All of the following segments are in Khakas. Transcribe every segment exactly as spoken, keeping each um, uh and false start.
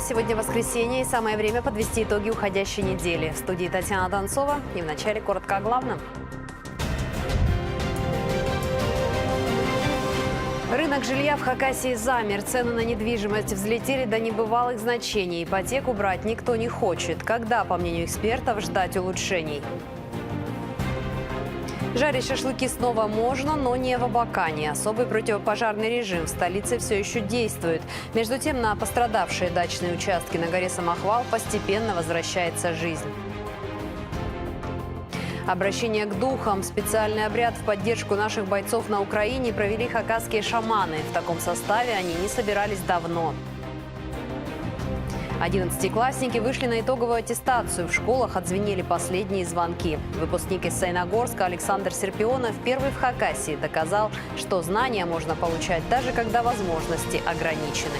Сегодня воскресенье, и самое время подвести итоги уходящей недели. В студии Татьяна Донцова. И вначале коротко о главном. Рынок жилья в Хакасии замер. Цены на недвижимость взлетели до небывалых значений. Ипотеку брать никто не хочет. Когда, по мнению экспертов, ждать улучшений? Жарить шашлыки снова можно, но не в Абакане. Особый противопожарный режим в столице всё ещё действует. Между тем, на пострадавшие дачные участки на горе Самохвал постепенно возвращается жизнь. Обращение к духам. Специальный обряд в поддержку наших бойцов на Украине провели хакасские шаманы. В таком составе они не собирались давно. Одиннадцатиклассники вышли на итоговую аттестацию. В школах отзвенели последние звонки. Выпускник из Саяногорска Александр Серпионов, первый в Хакасии, доказал, что знания можно получать, даже когда возможности ограничены.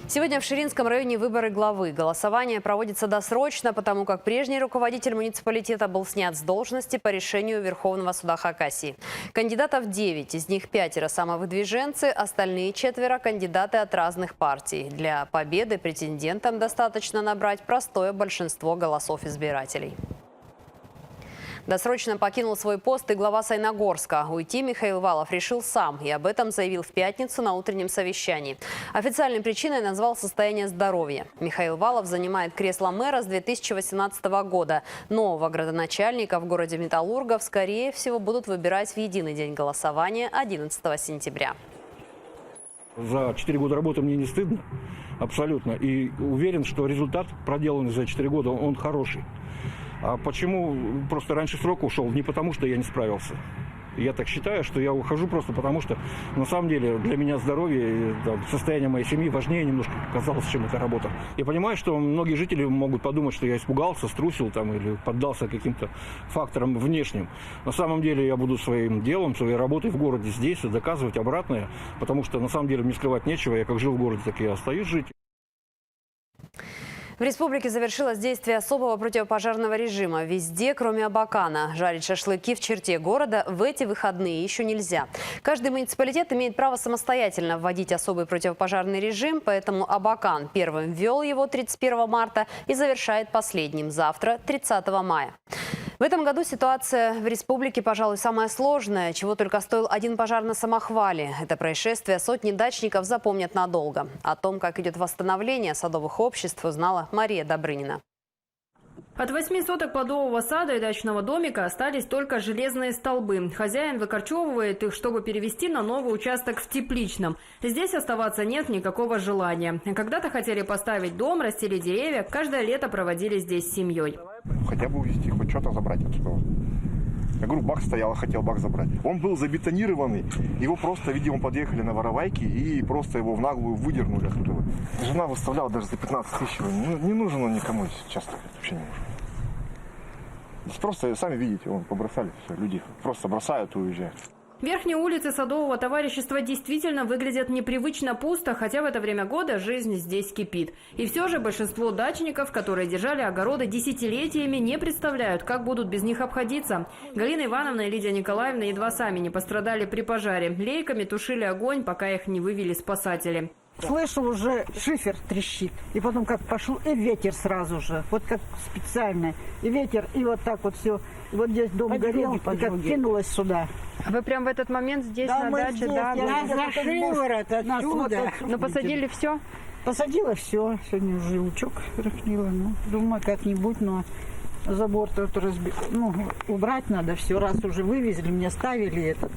Сегодня в Ширинском районе выборы главы. Голосование проводится досрочно, потому как прежний руководитель муниципалитета был снят с должности по решению Верховного суда Хакасии. Кандидатов девять, из них пятеро самовыдвиженцы, остальные четверо — кандидаты от разных партий. Для победы претендентам достаточно набрать простое большинство голосов избирателей. Досрочно покинул свой пост и глава Саяногорска. Уйти Михаил Валов решил сам и об этом заявил в пятницу на утреннем совещании. Официальной причиной назвал состояние здоровья. Михаил Валов занимает кресло мэра с две тысячи восемнадцатого года. Нового градоначальника в городе Металлургов, скорее всего, будут выбирать в единый день голосования, одиннадцатого сентября. За четыре года работы мне не стыдно, абсолютно. И уверен, что результат, проделанный за четыре года, он хороший. А почему просто раньше срока ушёл? Не потому, что я не справился. Я так считаю, что я ухожу просто потому, что на самом деле для меня здоровье и, там, состояние моей семьи важнее немножко казалось, чем эта работа. Я понимаю, что многие жители могут подумать, что я испугался, струсил там или поддался каким-то факторам внешним. На самом деле я буду своим делом, своей работой в городе здесь доказывать обратное, потому что на самом деле мне скрывать нечего, я как жил в городе, так и остаюсь жить. В республике завершилось действие особого противопожарного режима. Везде, кроме Абакана. Жарить шашлыки в черте города в эти выходные ещё нельзя. Каждый муниципалитет имеет право самостоятельно вводить особый противопожарный режим, поэтому Абакан первым ввёл его тридцать первого марта и завершает последним завтра, тридцатого мая. В этом году ситуация в республике, пожалуй, самая сложная. Чего только стоил один пожар на Самохвале. Это происшествие сотни дачников запомнят надолго. О том, как идёт восстановление садовых обществ, узнала Мария Добрынина. От восьми соток плодового сада и дачного домика остались только железные столбы. Хозяин выкорчёвывает их, чтобы перевести на новый участок в Тепличном. Здесь оставаться нет никакого желания. Когда-то хотели поставить дом, растили деревья, каждое лето проводили здесь с семьёй. Хотя бы увезти, хоть что-то забрать отсюда. Я говорю, бак стоял, хотел бак забрать. Он был забетонированный, его просто, видимо, подъехали на воровайке и просто его в наглую выдернули оттуда. Жена выставляла даже за пятнадцать тысяч, ну, не нужен он никому, если честно, вообще не нужен. Здесь просто, сами видите, вон, побросали всё, люди просто бросают и уезжают. Верхние улицы садового товарищества действительно выглядят непривычно пусто, хотя в это время года жизнь здесь кипит. И всё же большинство дачников, которые держали огороды десятилетиями, не представляют, как будут без них обходиться. Галина Ивановна и Лидия Николаевна едва сами не пострадали при пожаре. Лейками тушили огонь, пока их не вывели спасатели. Слышу, уже шифер трещит. И потом как пошёл, и ветер сразу же. Вот как специально. И ветер, и вот так вот всё. И вот здесь дом горел, и как кинулось сюда. Вы прям в этот момент здесь, на даче, да? Да, мы здесь. Нас за шиворот отсюда. Ну, посадили всё? Посадила всё. Сегодня уже лучок рыхлила. Ну, думаю, как-нибудь, но забор тут разбить. Ну, убрать надо всё. Раз уже вывезли, мне ставили этот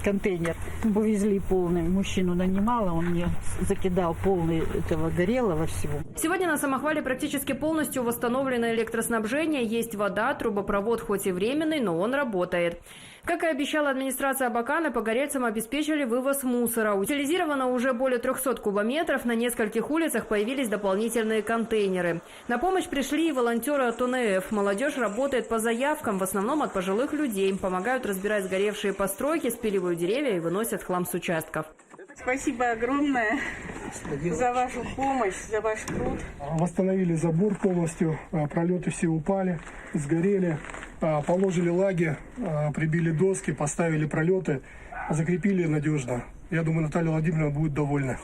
контейнер. Увезли полный, мужчину нанимала, он мне с-, закидал полный этого горелого всего. Сегодня на Самохвале практически полностью восстановлено электроснабжение, есть вода, трубопровод хоть и временный, но он работает. Как и обещала администрация Абакана, погорельцам обеспечили вывоз мусора. Утилизировано уже более трёхсот кубометров, на нескольких улицах появились дополнительные контейнеры. На помощь пришли и волонтёры от О Н Ф. Молодёжь работает по заявкам, в основном от пожилых людей. Помогают разбирать сгоревшие постройки, спиливают деревья и выносят хлам с участков. Спасибо огромное за вашу помощь, за ваш труд. Восстановили забор полностью, а, пролёты все упали, сгорели. А, положили лаги, а, прибили доски, поставили пролёты, закрепили надёжно. Я думаю, Наталья Владимировна будет довольна.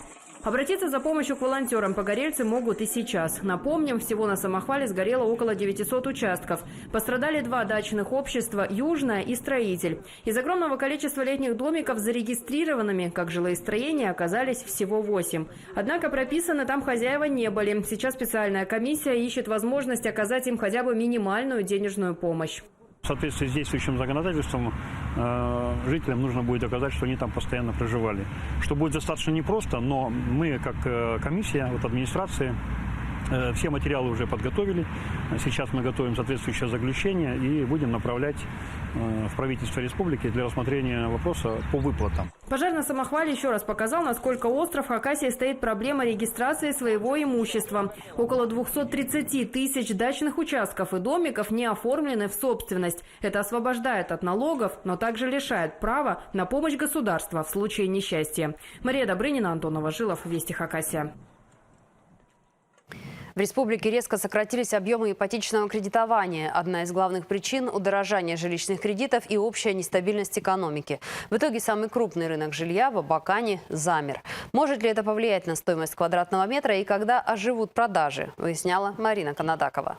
Обратиться за помощью к волонтёрам погорельцы могут и сейчас. Напомним, всего на самохвале сгорело около девятисот участков. Пострадали два дачных общества «Южное» и «Строитель». Из огромного количества летних домиков зарегистрированными как жилые строения оказались всего восемь. Однако прописаны там хозяева не были. Сейчас специальная комиссия ищет возможность оказать им хотя бы минимальную денежную помощь. В соответствии с действующим законодательством, э, жителям нужно будет доказать, что они там постоянно проживали. Что будет достаточно непросто, но мы, как, э, комиссия от администрации, э, все материалы уже подготовили. Сейчас мы готовим соответствующее заключение и будем направлять, э, в правительство республики для рассмотрения вопроса по выплатам. Пожар на самохвале ещё раз показал, насколько остро в Хакасии стоит проблема регистрации своего имущества. Около двухсот тридцати тысяч дачных участков и домиков не оформлены в собственность. Это освобождает от налогов, но также лишает права на помощь государства в случае несчастья. Мария Добрынина, Антон Новожилов, Вести Хакасия. В республике резко сократились объёмы ипотечного кредитования. Одна из главных причин — удорожание жилищных кредитов и общая нестабильность экономики. В итоге самый крупный рынок жилья в Абакане замер. Может ли это повлиять на стоимость квадратного метра и когда оживут продажи, выясняла Марина Канадакова.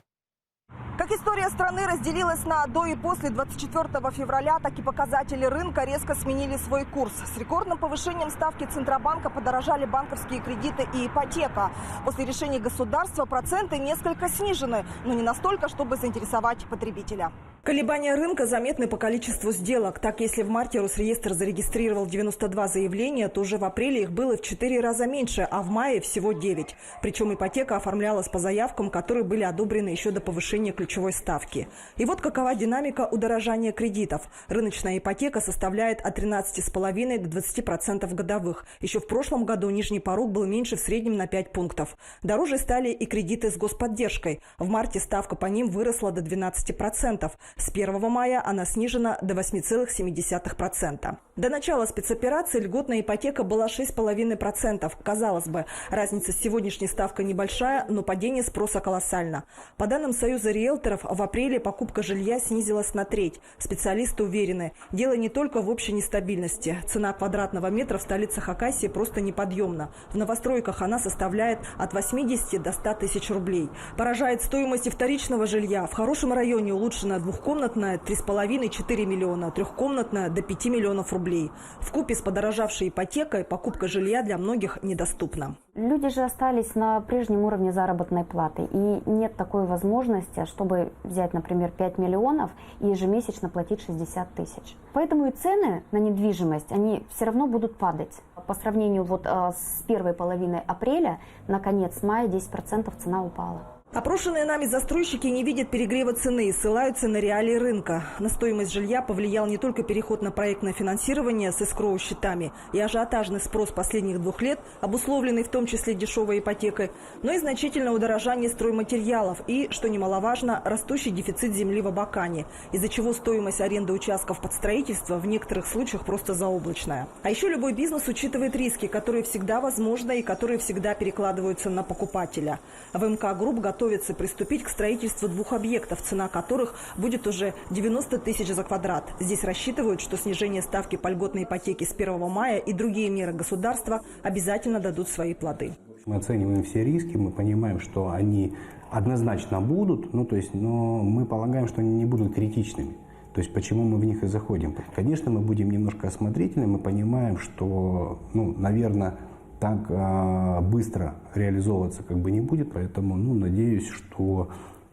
Как история страны разделилась на до и после двадцать четвёртого февраля, так и показатели рынка резко сменили свой курс. С рекордным повышением ставки Центробанка подорожали банковские кредиты и ипотека. После решений государства проценты несколько снижены, но не настолько, чтобы заинтересовать потребителя. Колебания рынка заметны по количеству сделок. Так, если в марте Росреестр зарегистрировал девяносто два заявления, то уже в апреле их было в четыре раза меньше, а в мае всего девять. Причём ипотека оформлялась по заявкам, которые были одобрены ещё до повышения ключевой ставки. И вот какова динамика удорожания кредитов. Рыночная ипотека составляет от тринадцати с половиной до двадцати процентов годовых. Ещё в прошлом году нижний порог был меньше в среднем на пять пунктов. Дороже стали и кредиты с господдержкой. В марте ставка по ним выросла до двенадцати процентов. С первого мая она снижена до восьми целых семи десятых процента. До начала спецоперации льготная ипотека была шесть с половиной процентов. Казалось бы, разница с сегодняшней ставкой небольшая, но падение спроса колоссально. По данным Союза риэлторов, в апреле покупка жилья снизилась на треть. Специалисты уверены, дело не только в общей нестабильности. Цена квадратного метра в столице Хакасии просто неподъёмна. В новостройках она составляет от восьмидесяти до ста тысяч рублей. Поражает стоимость и вторичного жилья. В хорошем районе улучшенная двухкомнатная — три с половиной — четыре миллиона, трёхкомнатная — до пяти миллионов рублей. Вкупе с подорожавшей ипотекой покупка жилья для многих недоступна. Люди же остались на прежнем уровне заработной платы, и нет такой возможности, чтобы взять, например, пять миллионов и ежемесячно платить шестьдесят тысяч. Поэтому и цены на недвижимость, они всё равно будут падать. По сравнению вот, а, с первой половиной апреля на конец мая десять процентов цена упала. Опрошенные нами застройщики не видят перегрева цены и ссылаются на реалии рынка. На стоимость жилья повлиял не только переход на проектное финансирование с эскроу счетами и ажиотажный спрос последних двух лет, обусловленный в том числе дешёвой ипотекой, но и значительное удорожание стройматериалов и, что немаловажно, растущий дефицит земли в Абакане, из-за чего стоимость аренды участков под строительство в некоторых случаях просто заоблачная. А ещё любой бизнес учитывает риски, которые всегда возможны и которые всегда перекладываются на покупателя. В М К Групп готовится приступить к строительству двух объектов, цена которых будет уже девяносто тысяч за квадрат. Здесь рассчитывают, что снижение ставки по льготной ипотеке с первого мая и другие меры государства обязательно дадут свои плоды. Мы оцениваем все риски, мы понимаем, что они однозначно будут, ну, то есть, но мы полагаем, что они не будут критичными. То есть, почему мы в них и заходим? Конечно, мы будем немножко осмотрительны, мы понимаем, что, ну, наверное, так, а, быстро реализовываться как бы не будет, поэтому, ну, надеюсь, что,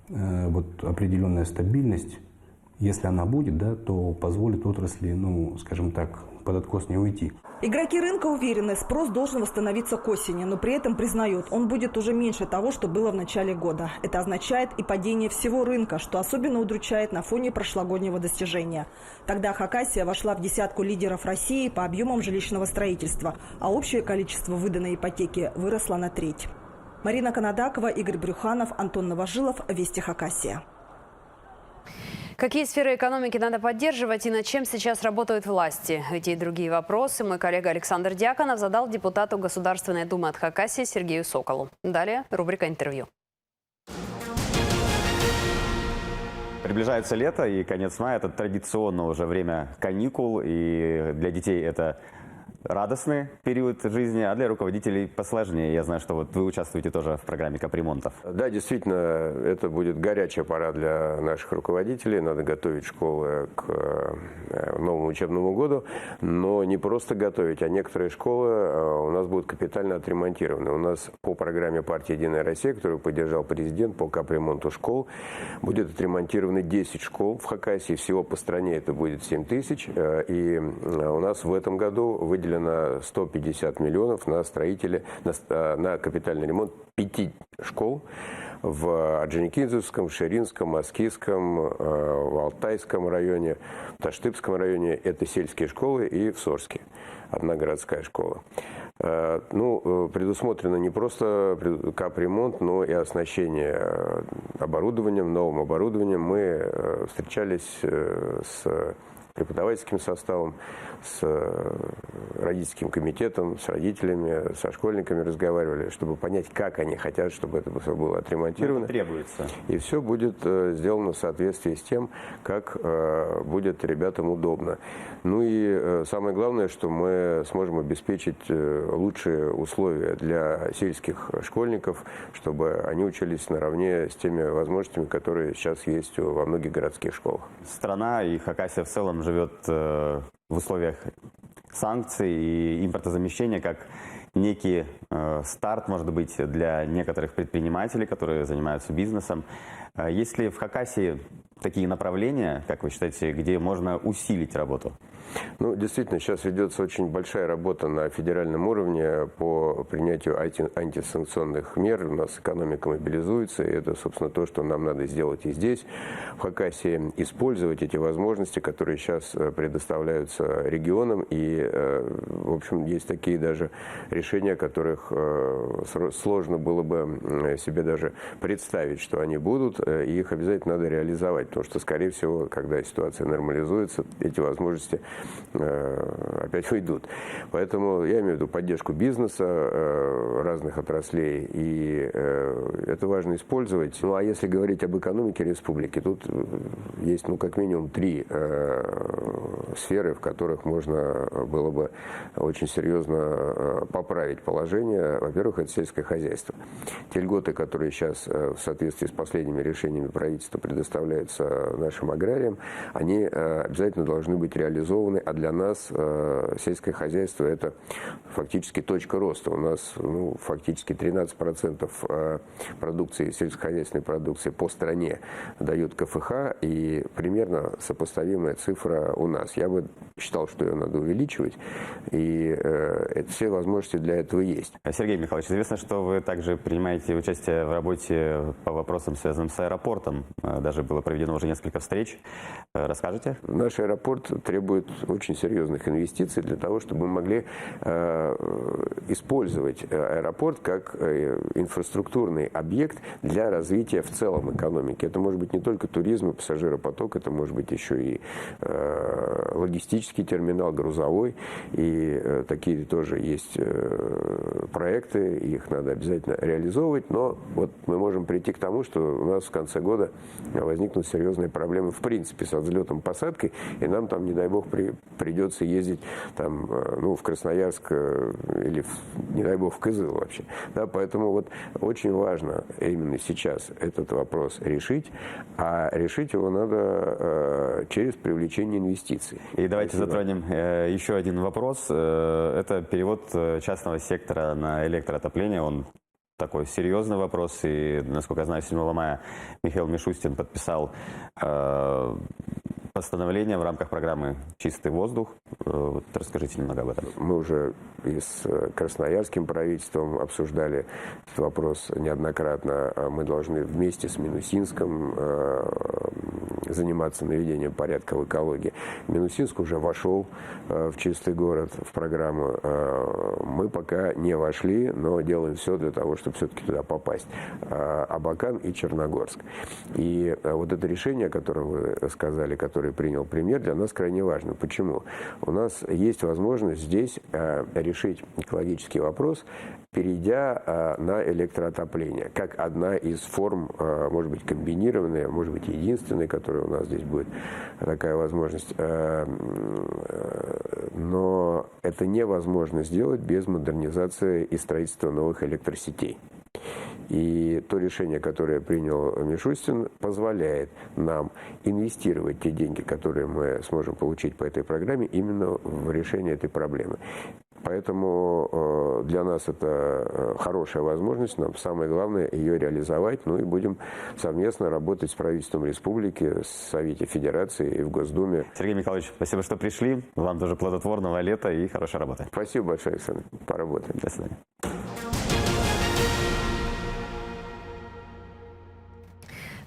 э, вот определённая стабильность, если она будет, да, то позволит отрасли, ну, скажем так, под откос не уйти. Игроки рынка уверены, спрос должен восстановиться к осени, но при этом признают, он будет уже меньше того, что было в начале года. Это означает и падение всего рынка, что особенно удручает на фоне прошлогоднего достижения. Тогда Хакасия вошла в десятку лидеров России по объёмам жилищного строительства, а общее количество выданной ипотеки выросло на треть. Марина Канадакова, Игорь Брюханов, Антон Новожилов, Вести Хакасия. Какие сферы экономики надо поддерживать и над чем сейчас работают власти? Эти и другие вопросы мой коллега Александр Дьяконов задал депутату Государственной Думы от Хакасии Сергею Соколу. Далее рубрика «Интервью». Приближается лето и конец мая. Это традиционно уже время каникул, и для детей это радостный период жизни, а для руководителей посложнее. Я знаю, что вот вы участвуете тоже в программе капремонтов. Да, действительно, это будет горячая пора для наших руководителей. Надо готовить школы к э, новому учебному году, но не просто готовить, а некоторые школы э, у нас будут капитально отремонтированы. У нас по программе партии «Единая Россия», которую поддержал президент, по капремонту школ будет отремонтированы десять школ в Хакасии. Всего по стране это будет семь тысяч. Э, и э, у нас в этом году выделено сто пятьдесят миллионов на строители, на, ст- э, на капитальный ремонт пяти школ в Орджоникидзевском, Ширинском, Аскизском, э, в Алтайском районе, в Таштыпском районе, это сельские школы, и в Сорске одна городская школа. Э, Ну, э, предусмотрено не просто пред- капремонт, но и оснащение э, оборудованием, новым оборудованием. Мы э, встречались э, с преподавательским составом, с э, родительским комитетом, с родителями, со школьниками разговаривали, чтобы понять, как они хотят, чтобы это всё было отремонтировано. Требуется. И все будет э, сделано в соответствии с тем, как э, будет ребятам удобно. Ну и э, самое главное, что мы сможем обеспечить э, лучшие условия для сельских школьников, чтобы они учились наравне с теми возможностями, которые сейчас есть у- во многих городских школах. Страна и Хакасия в целом живет э, в условиях санкций и импортозамещения как некий э, старт, может быть, для некоторых предпринимателей, которые занимаются бизнесом. Э, Есть ли в Хакасии такие направления, как вы считаете, где можно усилить работу? Ну, действительно, сейчас ведется очень большая работа на федеральном уровне по принятию анти- антисанкционных мер. У нас экономика мобилизуется, и это, собственно, то, что нам надо сделать и здесь, в Хакасии, использовать эти возможности, которые сейчас э, предоставляются регионам. И, э, в общем, есть такие даже решения, которых э, сро- сложно было бы м, себе даже представить, что они будут, э, и их обязательно надо реализовать, потому что, скорее всего, когда ситуация нормализуется, эти возможности э, опять уйдут. Поэтому я имею в виду поддержку бизнеса, э, разных отраслей, и э, это важно использовать. Ну а если говорить об экономике республики, тут э, есть, ну, как минимум три э, сферы, в которых можно было бы очень серьезно э, поправить положение. Во-первых, это сельское хозяйство. Те льготы, которые сейчас э, в соответствии с последними решениями правительства предоставляются нашим аграриям, они э, обязательно должны быть реализованы, а для нас э, сельское хозяйство — это фактически точка роста. У нас ну, фактически тринадцать процентов э, продукции, сельскохозяйственной продукции по стране дают КФХ, и примерно сопоставимая цифра у нас. Я бы считал, что ее надо увеличивать, и э, это, все возможности для этого есть. Сергей Михайлович, известно, что вы также принимаете участие в работе по вопросам, связанным с аэропортом. Э, Даже было проведено уже несколько встреч. Э, Расскажете? Наш аэропорт требует очень серьезных инвестиций для того, чтобы мы могли э, использовать э, аэропорт как э, инфраструктурный объект для развития в целом экономики. Это может быть не только туризм и пассажиропоток, это может быть еще и э, логистический терминал, грузовой. И э, такие тоже есть э, проекты, их надо обязательно реализовывать. Но вот мы можем прийти к тому, что у нас в конце года возникнут серьезные проблемы в принципе со взлетом-посадкой, и нам там, не дай бог, при, придется ездить там, э, ну, в Красноярск э, или, в- не дай бог, в Кызыл вообще. Да, поэтому вот очень важно именно сейчас этот вопрос решить, а решить его надо э, через привлечение инвестиций. И давайте затронем э, еще один вопрос. Э, Это перевод э, частного сектора на электроотопление. Он такой серьезный вопрос. И, насколько я знаю, седьмого мая Михаил Мишустин подписал э, постановление в рамках программы «Чистый воздух». Э, Вот расскажите немного об этом. Мы уже и с э, красноярским правительством обсуждали этот вопрос неоднократно. А Мы должны вместе с Минусинском э, заниматься наведением порядка в экологии. Минусинск уже вошел э, в «Чистый город», в программу. Э, Мы пока не вошли, но делаем все для того, чтобы все-таки туда попасть. Э, Абакан и Черногорск. И э, вот это решение, о котором вы сказали, которое принял премьер, для нас крайне важно. Почему? У нас есть возможность здесь э, решить экологический вопрос, перейдя э, на электроотопление, как одна из форм, э, может быть, комбинированная, может быть, единственной, которая которой у нас здесь будет такая возможность. Э, м, э, но это невозможно сделать без модернизации и строительства новых электросетей. И то решение, которое принял Мишустин, позволяет нам инвестировать те деньги, которые мы сможем получить по этой программе, именно в решение этой проблемы. Поэтому, э, для нас это, э, хорошая возможность, нам самое главное её реализовать, ну и будем совместно работать с правительством республики, в Совете Федерации и в Госдуме. Сергей Михайлович, спасибо, что пришли. Вам тоже плодотворного лета и хорошей работы. Спасибо большое, Александр. Поработаем. До свидания.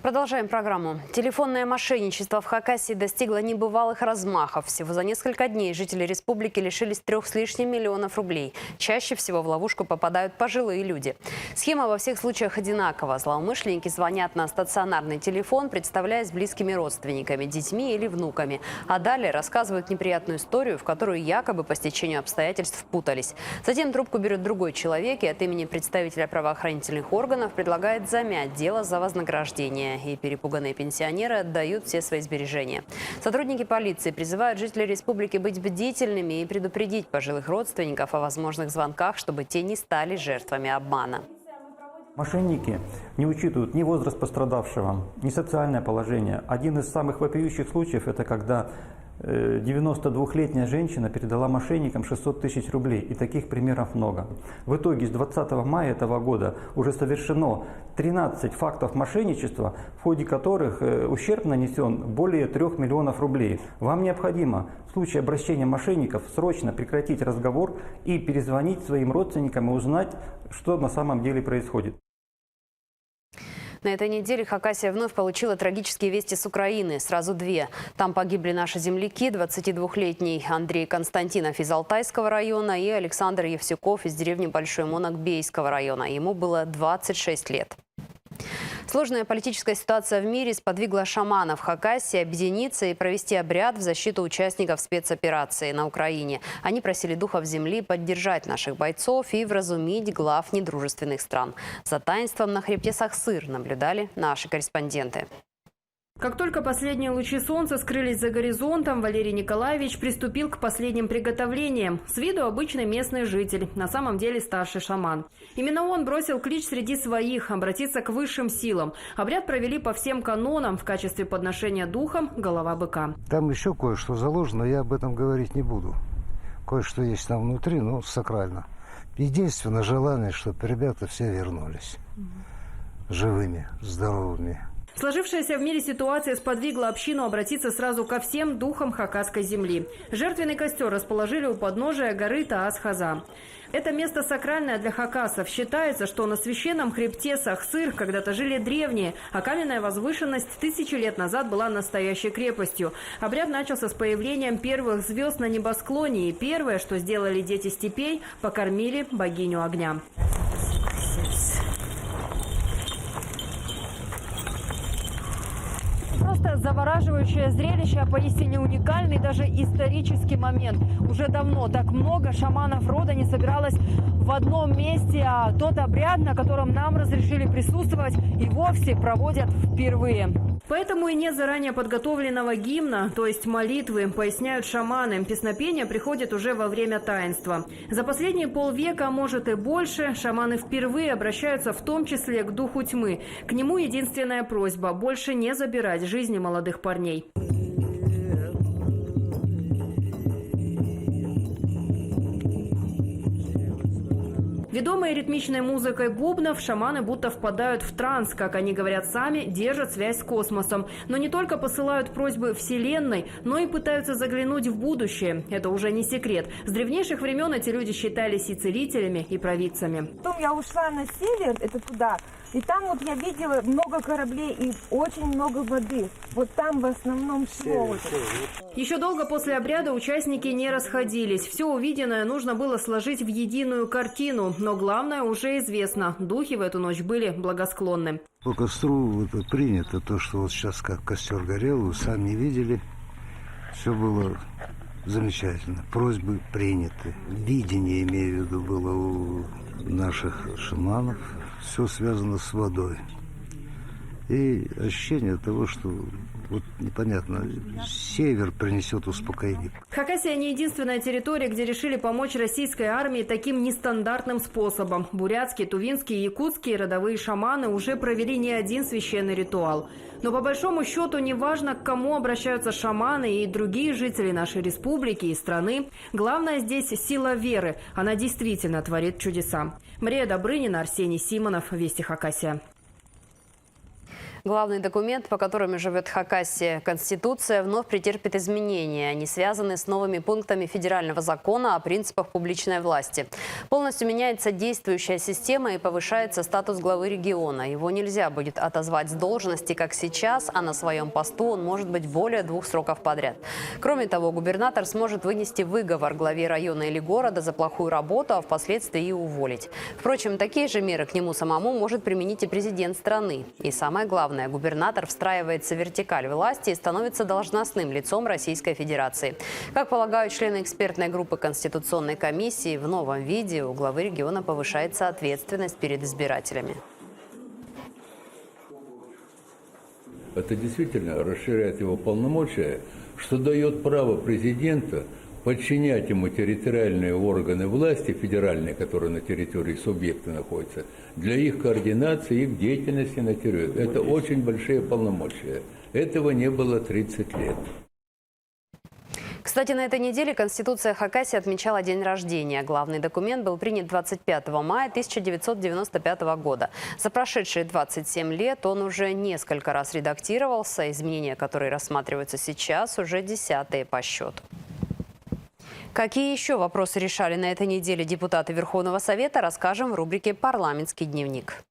Продолжаем программу. Телефонное мошенничество в Хакасии достигло небывалых размахов. Всего за несколько дней жители республики лишились трёх с лишним миллионов рублей. Чаще всего в ловушку попадают пожилые люди. Схема во всех случаях одинакова. Злоумышленники звонят на стационарный телефон, представляясь близкими родственниками, детьми или внуками, а далее рассказывают неприятную историю, в которую якобы по стечению обстоятельств впутались. Затем трубку берёт другой человек и от имени представителя правоохранительных органов предлагает замять дело за вознаграждение. И перепуганные пенсионеры отдают все свои сбережения. Сотрудники полиции призывают жителей республики быть бдительными и предупредить пожилых родственников о возможных звонках, чтобы те не стали жертвами обмана. Мошенники не учитывают ни возраст пострадавшего, ни социальное положение. Один из самых вопиющих случаев — это когда, э, девяносто двухлетняя женщина передала мошенникам шестьсот тысяч рублей, и таких примеров много. В итоге с двадцатого мая этого года уже совершено тринадцать фактов мошенничества, в ходе которых, э, ущерб нанесён более трёх миллионов рублей. Вам необходимо в случае обращения мошенников срочно прекратить разговор и перезвонить своим родственникам и узнать, что на самом деле происходит. На этой неделе Хакасия вновь получила трагические вести с Украины. Сразу две. Там погибли наши земляки: двадцатидвухлетний Андрей Константинов из Алтайского района и Александр Евсюков из деревни Большой Монок Бейского района. Ему было двадцать шесть лет. Сложная политическая ситуация в мире сподвигла шаманов Хакасии объединиться и провести обряд в защиту участников спецоперации на Украине. Они просили духов земли поддержать наших бойцов и вразумить глав недружественных стран. За таинством на хребте Сахсыр наблюдали наши корреспонденты. Как только последние лучи солнца скрылись за горизонтом, Валерий Николаевич приступил к последним приготовлениям. С виду обычный местный житель, на самом деле старший шаман. Именно он бросил клич среди своих обратиться к высшим силам. Обряд провели по всем канонам, в качестве подношения духам голова быка. Там ещё кое-что заложено, я об этом говорить не буду. Кое-что есть там внутри, но сакрально. Единственное желание, чтобы ребята все вернулись живыми, здоровыми. Сложившаяся в мире ситуация сподвигла общину обратиться сразу ко всем духам хакасской земли. Жертвенный костёр расположили у подножия горы Таас-Хаза. Это место сакральное для хакасов. Считается, что на священном хребте Сахсыр когда-то жили древние, а каменная возвышенность тысячи лет назад была настоящей крепостью. Обряд начался с появлением первых звёзд на небосклоне, и первое, что сделали дети степей, покормили богиню огня. Просто завораживающее зрелище, а поистине уникальный, даже исторический момент. Уже давно так много шаманов рода не собиралось в одном месте, а тот обряд, на котором нам разрешили присутствовать, и вовсе проводят впервые. Поэтому и нет заранее подготовленного гимна, то есть молитвы, поясняют шаманы. Песнопение приходит уже во время таинства. За последние полвека, а может и больше, шаманы впервые обращаются в том числе к духу тьмы. К нему единственная просьба: больше не забирать жизни молодых парней. Ведомые ритмичной музыкой бубнов, шаманы будто впадают в транс, как они говорят сами, держат связь с космосом. Но не только посылают просьбы Вселенной, но и пытаются заглянуть в будущее. Это уже не секрет. С древнейших времён эти люди считались и целителями, и провидцами. Потом я ушла на север, это туда. И там вот я видела много кораблей и очень много воды. Вот там в основном шло вот это. Ещё долго после обряда участники не расходились. Всё увиденное нужно было сложить в единую картину. Но главное уже известно. Духи в эту ночь были благосклонны. По костру вот принято то, что вот сейчас как костёр горел, вы сами видели. Всё было замечательно. Просьбы приняты. Видение, имею в виду, было у наших шаманов. Всё связано с водой. И ощущение того, что Вот непонятно, север принесёт успокоение. Хакасия не единственная территория, где решили помочь российской армии таким нестандартным способом. Бурятские, тувинские и якутские родовые шаманы уже провели не один священный ритуал. Но по большому счёту не важно, к кому обращаются шаманы и другие жители нашей республики и страны. Главное здесь сила веры. Она действительно творит чудеса. Мария Добрынина, Арсений Симонов, Вести Хакасия. Главный документ, по которому живёт Хакасия, Конституция, вновь претерпит изменения. Они связаны с новыми пунктами федерального закона о принципах публичной власти. Полностью меняется действующая система и повышается статус главы региона. Его нельзя будет отозвать с должности, как сейчас, а на своём посту он может быть более двух сроков подряд. Кроме того, губернатор сможет вынести выговор главе района или города за плохую работу, а впоследствии и уволить. Впрочем, такие же меры к нему самому может применить и президент страны. И самое главное, губернатор встраивается в вертикаль власти и становится должностным лицом Российской Федерации. Как полагают члены экспертной группы Конституционной комиссии, в новом виде у главы региона повышается ответственность перед избирателями. Это действительно расширяет его полномочия, что даёт право президенту подчинять ему территориальные органы власти федеральные, которые на территории субъекта находятся, для их координации, их деятельности на территории. Это очень большие полномочия. Этого не было тридцать лет. Кстати, на этой неделе Конституция Хакасии отмечала день рождения. Главный документ был принят двадцать пятого мая тысяча девятьсот девяносто пятого года. За прошедшие двадцать семь лет он уже несколько раз редактировался. Изменения, которые рассматриваются сейчас, уже десятые по счёту. Какие ещё вопросы решали на этой неделе депутаты Верховного Совета, расскажем в рубрике «Парламентский дневник».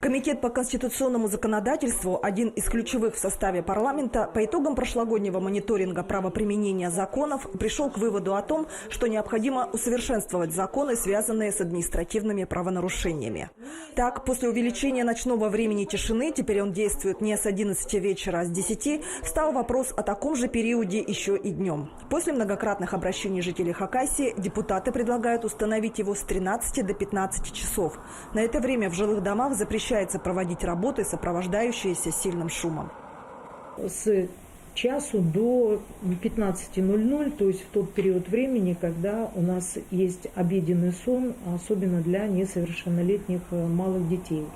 Комитет по конституционному законодательству, один из ключевых в составе парламента, по итогам прошлогоднего мониторинга правоприменения законов пришёл к выводу о том, что необходимо усовершенствовать законы, связанные с административными правонарушениями. Так, после увеличения ночного времени тишины, теперь он действует не с одиннадцати вечера, а с десяти, встал вопрос о таком же периоде ещё и днём. После многократных обращений жителей Хакасии депутаты предлагают установить его с тринадцати до пятнадцати часов. На это время в жилых домах запрещается проводить работы, сопровождающиеся сильным шумом. С часу до пятнадцати ноль ноль, то есть в тот период времени, когда у нас есть обеденный сон, особенно для несовершеннолетних, э, малых детей.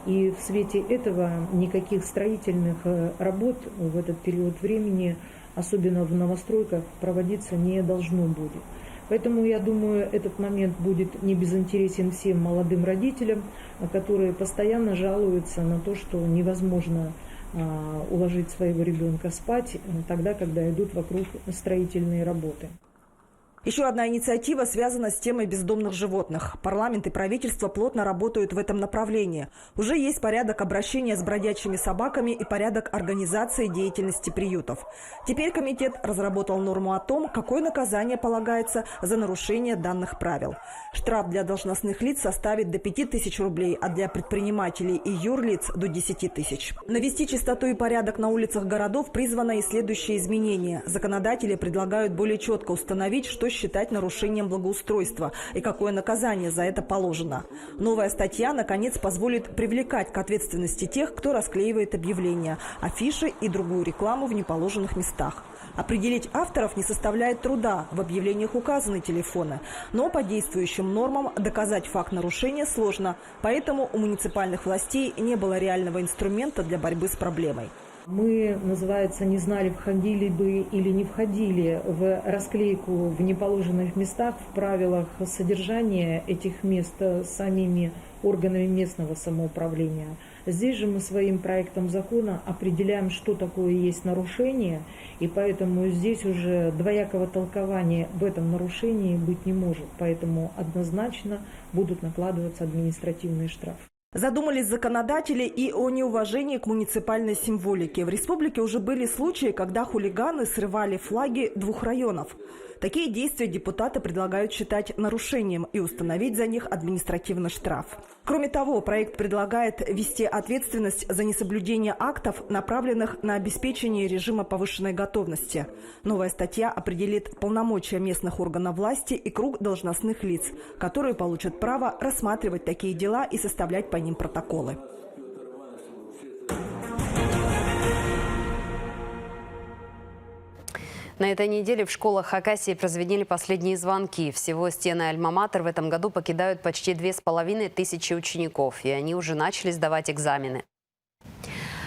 И в свете этого никаких строительных, э, работ в этот период времени, особенно в новостройках, проводиться не должно будет. Поэтому, я думаю, этот момент будет не безинтересен всем молодым родителям, а, которые постоянно жалуются на то, что невозможно, а, уложить своего ребёнка спать, э, тогда, когда идут вокруг строительные работы. Ещё одна инициатива связана с темой бездомных животных. Парламент и правительство плотно работают в этом направлении. Уже есть порядок обращения с бродячими собаками и порядок организации деятельности приютов. Теперь комитет разработал норму о том, какое наказание полагается за нарушение данных правил. Штраф для должностных лиц составит до пяти тысяч рублей, а для предпринимателей и юрлиц — до десяти тысяч. Навести чистоту и порядок на улицах городов призвано и следующее изменение. Законодатели предлагают более чётко установить, что считать нарушением благоустройства и какое наказание за это положено. Новая статья, наконец, позволит привлекать к ответственности тех, кто расклеивает объявления, афиши и другую рекламу в неположенных местах. Определить авторов не составляет труда, в объявлениях указаны телефоны. Но по действующим нормам доказать факт нарушения сложно, поэтому у муниципальных властей не было реального инструмента для борьбы с проблемой. Мы, называется, не знали, входили бы или не входили в расклейку в неположенных местах, в правилах содержания этих мест, э, самими органами местного самоуправления. Здесь же мы своим проектом закона определяем, что такое есть нарушение, и поэтому здесь уже двоякого толкования в этом нарушении быть не может, поэтому однозначно будут накладываться административные штрафы. Задумались законодатели и о неуважении к муниципальной символике. В республике уже были случаи, когда хулиганы срывали флаги двух районов. Такие действия депутаты предлагают считать нарушением и установить за них административный штраф. Кроме того, проект предлагает ввести ответственность за несоблюдение актов, направленных на обеспечение режима повышенной готовности. Новая статья определит полномочия местных органов власти и круг должностных лиц, которые получат право рассматривать такие дела и составлять по ним протоколы. На этой неделе в школах Хакасии прозвенели последние звонки. Всего стены Альма-Матер в этом году покидают почти две с половиной тысячи учеников, и они уже начали сдавать экзамены.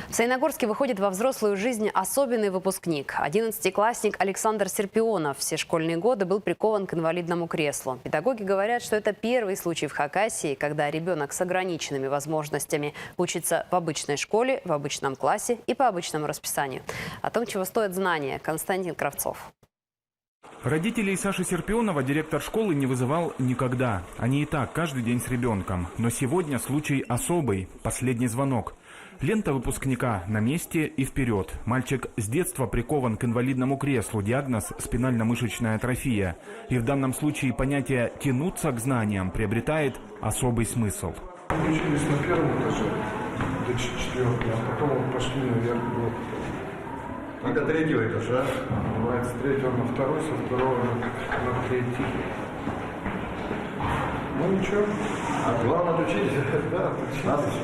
В Саяногорске выходит во взрослую жизнь особенный выпускник. Одиннадцатиклассник Александр Серпионов все школьные годы был прикован к инвалидному креслу. Педагоги говорят, что это первый случай в Хакасии, когда ребёнок с ограниченными возможностями учится в обычной школе, в обычном классе и по обычному расписанию. О том, чего стоят знания, Константин Кравцов. Родителей Саши Серпионова директор школы не вызывал никогда. Они и так каждый день с ребёнком. Но сегодня случай особый. Последний звонок. Лента выпускника на месте и вперёд. Мальчик с детства прикован к инвалидному креслу, диагноз — спинально-мышечная атрофия. И в данном случае понятие «тянуться к знаниям» приобретает особый смысл. Мы учились на первом этаже до ч-, четвёртого, а потом вот пошли наверх, вот. И до третьего этажа. Бывает, с третьего на второй, со второго на, на третий. Ну ничего. А главное, отучились. Да, отучились.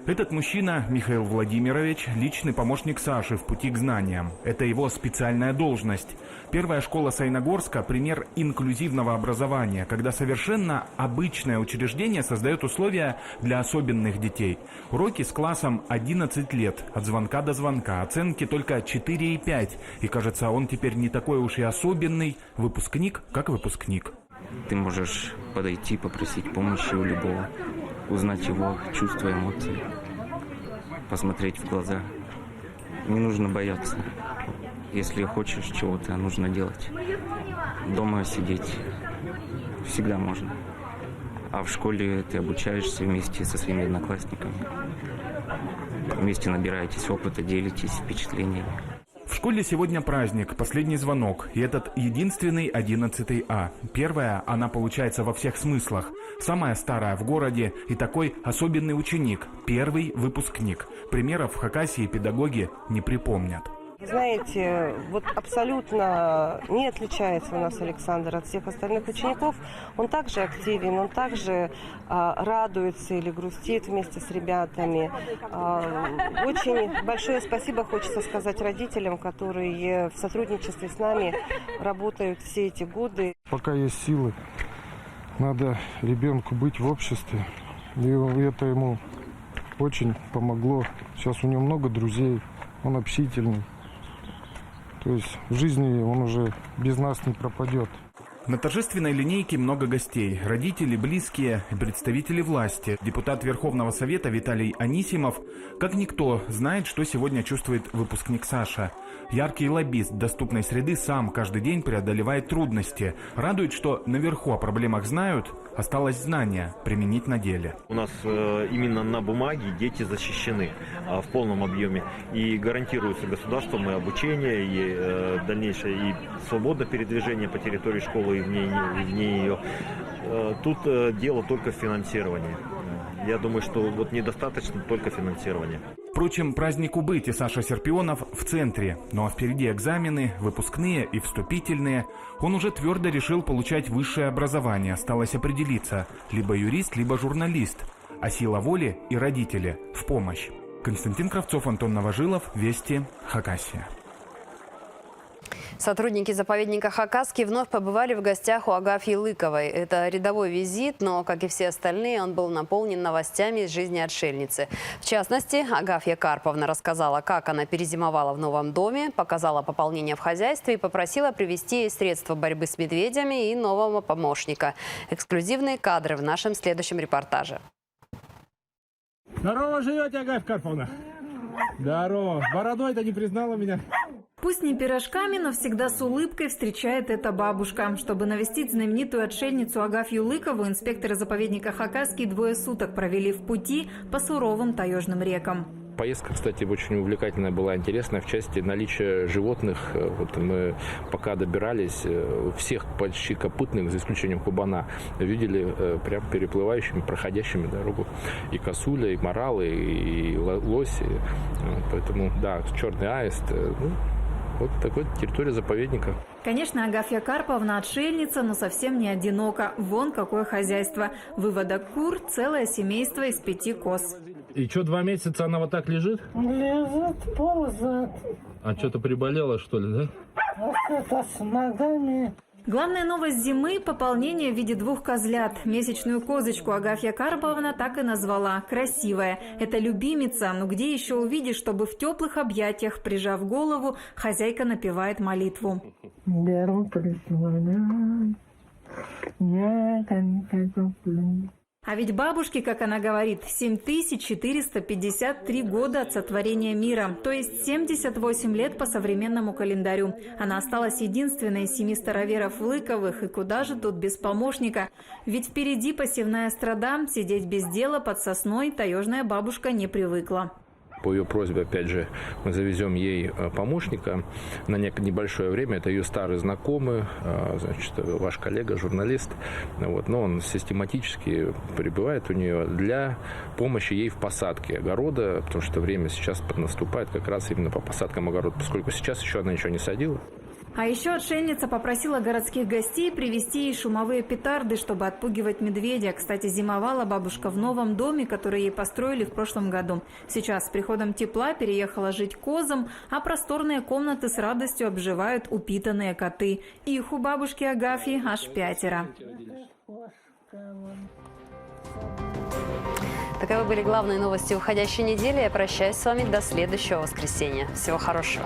Этот мужчина, Михаил Владимирович, личный помощник Саши в пути к знаниям. Это его специальная должность. Первая школа Саяногорска — пример инклюзивного образования, когда совершенно обычное учреждение создаёт условия для особенных детей. Уроки с классом одиннадцать лет, от звонка до звонка, оценки только четыре и пять. И кажется, он теперь не такой уж и особенный, выпускник как выпускник. Ты можешь подойти, попросить помощи у любого, узнать его чувства, эмоции, посмотреть в глаза. Не нужно бояться. Если хочешь чего-то, нужно делать. Дома сидеть всегда можно. А в школе ты обучаешься вместе со своими одноклассниками. Вместе набираетесь опыта, делитесь впечатлениями. В школе сегодня праздник, последний звонок, и этот единственный одиннадцатый А. Первая она получается во всех смыслах. Самая старая в городе и такой особенный ученик, первый выпускник. Примеров в Хакасии педагоги не припомнят. Знаете, вот абсолютно не отличается у нас Александр от всех остальных учеников. Он также активен, он также а, радуется или грустит вместе с ребятами. А, очень большое спасибо хочется сказать родителям, которые в сотрудничестве с нами работают все эти годы. Пока есть силы, надо ребёнку быть в обществе. И это ему очень помогло. Сейчас у него много друзей, он общительный. То есть в жизни он уже без нас не пропадёт. На торжественной линейке много гостей. Родители, близкие и представители власти. Депутат Верховного Совета Виталий Анисимов, как никто, знает, что сегодня чувствует выпускник Саша. Яркий лоббист доступной среды сам каждый день преодолевает трудности. Радует, что наверху о проблемах знают, осталось знание применить на деле. У нас, э, именно на бумаге дети защищены, а, в полном объёме. И гарантируется государством и обучение, и, э, дальнейшее, и свободное передвижение по территории школы и вне, и вне её. Э, тут, э, дело только в финансировании. Я думаю, что вот недостаточно только финансирования. Впрочем, празднику быть, и Саша Серпионов в центре. Ну а впереди экзамены, выпускные и вступительные. Он уже твёрдо решил получать высшее образование. Осталось определиться: либо юрист, либо журналист. А сила воли и родители в помощь. Константин Кравцов, Антон Новожилов, Вести, Хакасия. Сотрудники заповедника Хакасский вновь побывали в гостях у Агафьи Лыковой. Это рядовой визит, но, как и все остальные, он был наполнен новостями из жизни отшельницы. В частности, Агафья Карповна рассказала, как она перезимовала в новом доме, показала пополнение в хозяйстве и попросила привезти ей средства борьбы с медведями и нового помощника. Эксклюзивные кадры в нашем следующем репортаже. Здорово живёте, Агафья Карповна? Здорово. Бородой-то не признала меня. Пусть не пирожками, но всегда с улыбкой встречает эта бабушка. Чтобы навестить знаменитую отшельницу Агафью Лыкову, инспекторы заповедника Хакасский двое суток провели в пути по суровым таёжным рекам. Поездка, кстати, очень увлекательная была, интересная в части наличия животных. Э, вот мы пока добирались, э, всех почти копытных, за исключением кабана, видели, э, прям переплывающими, проходящими дорогу. И косуля, и моралы, и ло-, лось. И, э, поэтому, да, чёрный аист. Э, ну, вот такой территория заповедника. Конечно, Агафья Карповна отшельница, но совсем не одинока. Вон какое хозяйство. Выводок кур, целое семейство из пяти коз. И чё, два месяца она вот так лежит? Лежит, ползает. А что-то приболела, что ли, да? А что-то с ногами. Главная новость зимы — пополнение в виде двух козлят. Месячную козочку Агафья Карповна так и назвала — «Красивая». Это любимица, ну где ещё увидишь, чтобы в тёплых объятиях, прижав голову, хозяйка напевает молитву? Беру признание, я конька куплю. А ведь бабушке, как она говорит, семь тысяч четыреста пятьдесят три года от сотворения мира, то есть семьдесят восемь лет по современному календарю. Она осталась единственной из семи староверов Лыковых, и куда же тут без помощника? Ведь впереди посевная страда, сидеть без дела под сосной таёжная бабушка не привыкла. По её просьбе, опять же, мы завезём ей, э, помощника на нек-, небольшое время. Это её старый знакомый, э, значит, э, ваш коллега, журналист. Вот, но он систематически пребывает у неё для помощи ей в посадке огорода, потому что время сейчас поднаступает как раз именно по посадкам огорода, поскольку сейчас ещё она ничего не садила. А ещё отшельница попросила городских гостей привезти ей шумовые петарды, чтобы отпугивать медведя. Кстати, зимовала бабушка в новом доме, который ей построили в прошлом году. Сейчас, с приходом тепла, переехала жить к козам, а просторные комнаты с радостью обживают упитанные коты. Их у бабушки Агафьи аж пятеро. Таковы были главные новости уходящей недели. Я прощаюсь с вами до следующего воскресенья. Всего хорошего.